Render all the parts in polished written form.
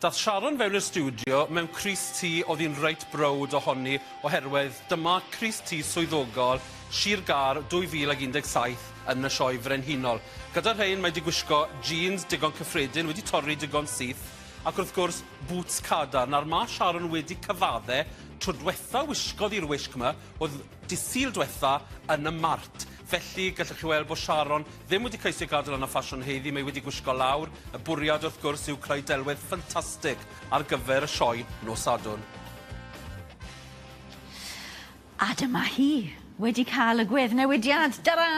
Dath Sharon fewn i'r stiwdio mewn crys-T o'dd hi'n reit browd ohoni oherwydd dyma crys-T swyddogol Sir Gâr 2017 yn y Sioe Frenhinol. Gyda rhein mae 'di gwisgo jîns digon cyffredin wedi torri digon syth ac wrth gwrs bŵts cadarn. Nawr ma' Sharon wedi cyfadde tro dwetha wisgodd hi'r wisg 'ma o'dd Dydd Sul dwetha yn y mart. Felly, gallwch chi weld bod Sharon ddim wedi ceisio gadael yn y ffasiwn heddi, mae wedi gwisgo lawr. Y bwriad, wrth gwrs, yw creu delwedd ffantastig ar gyfer y sioe nos Sadwrn. A dyma hi, wedi cael y gweddnewidiad. Tara!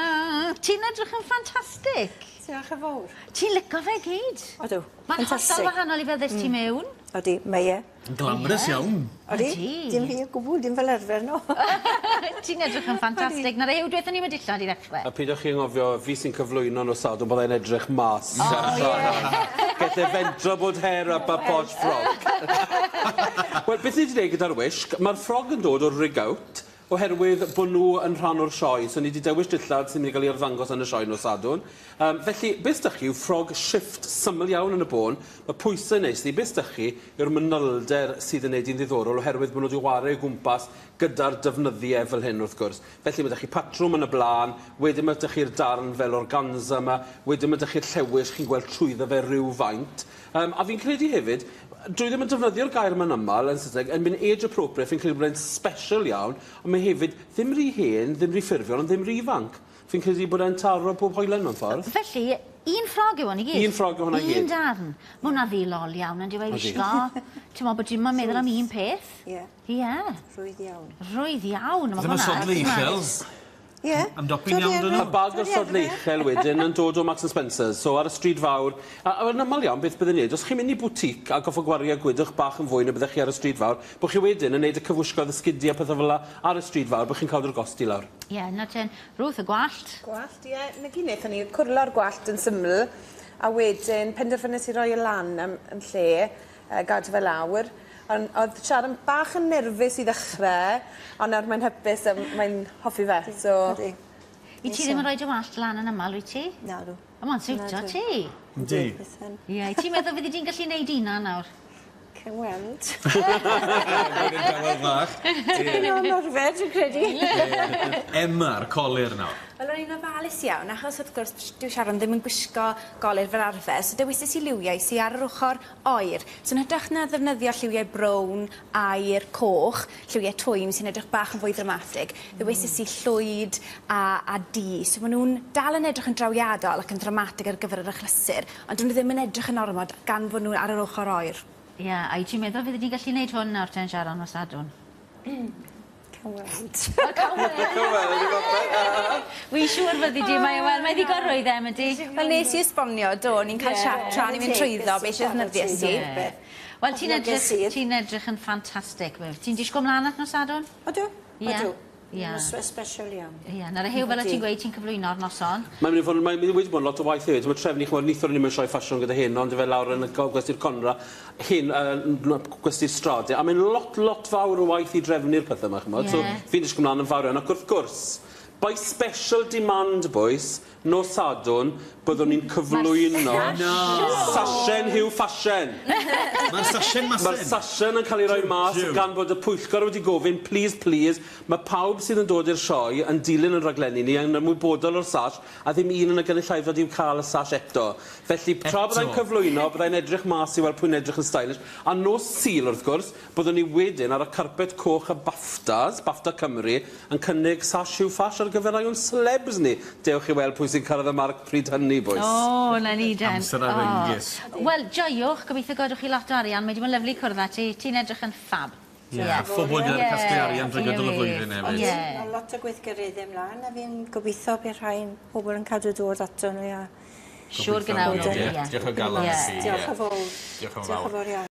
Ti'n edrych yn ffantastig. Diolch yn fawr. Ti'n lico fe gyd? Odw. Mae'n hollol wahanol i fel ddest ti mewn. Odi, mae e. Yn glamorous iawn. Odi. Dim fi o gwbwl, dim fel arfer no. Ti'n edrych yn ffantastig. Nawr Huw, dwetho ni am y dillad i ddechre. A peidiwch chi anghofio, fi sy'n cyflwyno nos Sadwrn, byddai'n edrych mas. O ie. Gelle fentro bod hair up a posh ffrog. Wel, beth ni 'di neud gyda'r wisg, ma'r ffrog yn dod o rig out, Oherwydd bod nhw yn rhan o'r sioe, so ni 'di dewis dillad sy'n mynd i gael ei arddangos yn y sioe nos Sadwrn. Yym, felly, beth s'da chi yw ffrog shifft syml iawn yn y bôn. Mae pwysau neis iddi. Beth s'da chi yw'r manylder sydd yn neud hi'n ddiddorol oherwydd bod nhw 'di ware o gwmpas gyda'r defnyddiau fel hyn, wrth gwrs. Felly, ma' 'da chi patrwm yn y blaen, wedyn ma' 'da chi'r darn fel organza 'ma, wedyn ma' 'da chi'r llewis, chi'n gweld trwyddo fe rywfaint. Yym, a fi'n credu hefyd, dwi ddim yn defnyddio'r gair yma'n aml yn Saesneg, yn mynd age appropriate, fi'n credu bod e'n special iawn, ond mae hefyd ddim rhy hen, ddim rhy ffurfiol, ond ddim rhy ifanc. Fi'n credu bod e'n taro pob hoelen mewn ffordd. Felly, un ffrog yw hwn i gyd? Un ffrog yw hwnna i gyd. Un darn. Ma' hwnna ddilol iawn on'd yw e i wisgo? T'mo' bod dim ond meddwl am un peth. Ie. Ie. Rhwydd iawn. Rhwydd iawn. Ma' Ddim yn hwnna sodli uchel. Ie. Ymdopi'n iawn 'da nhw? Y bag o sodle uchel wedyn yn dod o Marks and Spencer's, so ar y stryd fawr, a a yn amal iawn beth bydden ni'n neud, os chi'n mynd i bwtîc a goffo gwario gwydwch bach yn fwy na byddech chi ar y stryd fawr, bo' chi wedyn yn neud y cyfwisgoedd y sgidie a pethe fel 'a ar y stryd fawr, bo' chi'n cadw'r gost i lawr. Ie, nawr ten, Ruth, y gwallt. Gwallt, ie. 'Na gyd nethon ni, cwrlo'r gwallt yn syml, a wedyn penderfynes i roi e lan am yn lle, yy gadw fe lawr. Ond o'dd Sharon bach yn nerfus i ddechre, ond nawr mae'n hapus a mae'n hoffi fe, so... Ydi. Wyt ti ddim yn rhoi dy wallt lan yn amal, wyt ti? Nadw. O ma'n siwto ti. Yndi. Ie, wyt ti'n meddwl fyddi di'n gallu neud una nawr? Cawn weld. Blwyddyn dawel fach. Tipyn o ymarfer dwi'n credu. Emma'r colur nawr. Wel o'n i'n ofalus iawn achos wrth gwrs dyw Sharon ddim yn gwisgo golur fel arfer so dewises i liwiau sy ar yr ochor oer. So yn hytrach na ddefnyddio lliwiau brown, aur, coch, lliwiau twym sy'n edrych bach yn fwy ddramatig, ddewises i llwyd a a du. So ma' nw'n dal yn edrych yn drawiadol ac yn ddramatig ar gyfer yr achlysur, ond 'dyn nhw ddim yn edrych yn ormod gan fo' nhw ar yr ochor oer. Ie, a wyt ti'n meddwl fyddi di'n gallu neud hwn nawr ten Sharon nos Sadwrn? Cawn weld. Wel cawn weld. Cawn weld ydi popeth. Wi'n siŵr fyddi di mae e wel mae ddigon rhwydd Em ydi? Wel nes i esbonio do o'n i'n ca'l chat tra o'n i'n mynd trwyddo beth ddefnyddies i. Wel ti'n edrych ti'n edrych yn ffantastig Myf. Ti'n disgwl mlan at nos Sadwrn? Odw. Ie. Odw. Ie. Nosweth sbesial iawn. Ie nawr Huw fel o' ti'n gweud ti'n cyflwyno'r noson. Mae'n mynd i fod yn mae'n mynd wedi bod yn lot o waith hefyd. Mae trefnu ch'mod nithwr o'n i mewn sioe ffasiwn gyda heno on'd yfe lawr yn y go- gwesty'r Conra hyn yy gwesty'r Strade a mae'n lot lot fawr o waith i drefnu'r pethe 'ma ch'mod. So fi'n disgwl mlan yn fawr iawn ac wrth gwrs by special demand bois nos Sadwrn byddwn ni'n cyflwyno Sashen Huw Ffashen. Ma'r sashen masen. Ma'r sashen yn cael ei roi mas gan bod y pwyllgor wedi gofyn plîs plîs ma' pawb sydd yn dod i'r sioe yn dilyn 'yn rhaglenni ni yn ymwybodol o'r sash a ddim un yn y gynulleidfa 'di ca'l y sash eto. Felly tra byddai'n cyflwyno byddai'n edrych mas i weld pwy'n edrych yn stylish a nos Sul wrth gwrs byddwn ni wedyn ar y carpet coch y BAFTAs, BAFTA Cymru, yn cynnig sash Huw Ffash ar gyfer rai o'n celebs ni. Dewch i weld pwy sy'n cyrraedd y marc pryd hynny, bois. O, 'na ni den. Amser arwengys. Wel, joiwch, gobeithio godwch chi lot o arian, mae 'di bod yn lyfli cwrdd â ti, ti'n edrych yn ffab. Ie, a phobl gyda'r casglu arian drwy gydol y flwyddyn hefyd. Ie. Mae lot o gweithgaredde mlaen a fi'n gobeithio bydd rhai pobl yn cadw dod ato ni a Siŵr gnawn nhw, ie. Diolch o galon i chi. Diolch yn fowr. Diolch yn fawr. Diolch yn fawr iawn.